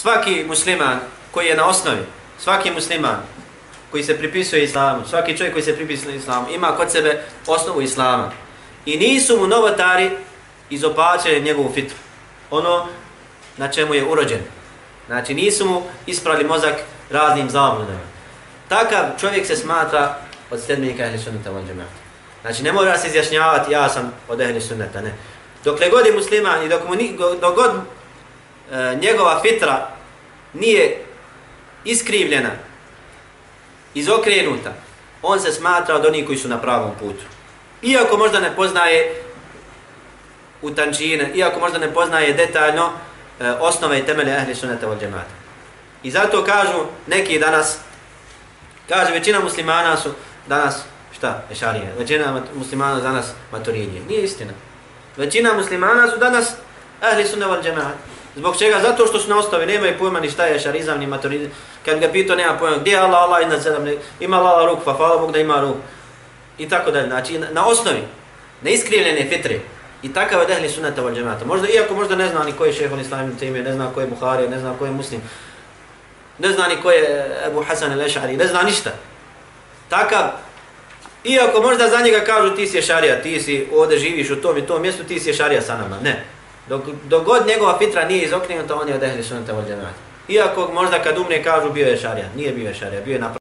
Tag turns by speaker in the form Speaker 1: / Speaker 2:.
Speaker 1: svaki musliman koji je na osnovi, svaki musliman koji se pripisuje islamu, svaki čovjek koji se pripisuje islamu, ima kod sebe osnovu islama. I nisu mu novotari izopačili njegovu fitru, ono na čemu je urođen. Znači nisu mu isprali mozak raznim zabludama. Takav čovjek se smatra od sledbenika ehli sunneta wal džemaata. Znači ne mora se izjašnjavati ja sam od ehli sunneta, ne. Dokle god je musliman i dok god njegova fitra nije iskrivljena, izokrenuta, on se smatra od onih koji su na pravom putu. Iako možda ne poznaje utančine, iako možda ne poznaje detaljno osnove i temelje ehli sunneta wal džemaata. I zato kažu neki danas, kaže većina muslimana su danas, šta, ešarije, većina muslimana danas maturidije. Nije istina. Većina muslimana su danas ehli sunneta wal džemaata. Zbog čega? Zato što su na osnovi, nemaju pojma ni šta je ešarizam, ni maturidizam. Kad ga pitao, nema pojma, gdje je Allah, Allah iznad sedam, ima Allah ruku, pa hvala Bog da ima ruku. I tako dalje. Znači, na osnovi, na iskrivljene fitre. I takav je ehli sunneta wal džemaata. Možda, iako možda ne zna ni ko je šejh al-Islam ibn Tejmije, ne zna ko je Buharija, ne zna ko je Muslim, ne zna ni ko je Ebu Hasan al-Eš'ari, ne zna ništa. Takav, iako možda za njega kažu ti si ešarija, ti si ovdje živiš u tom i tom mjestu, ti si ešarija sa nama. Ne. Dok god njegova fitra nije izokrenuta, on je od ehli sunneta wal džemaata. Iako možda kad umre kažu bio je ešarija, nije bio ešarija, bio je napravio.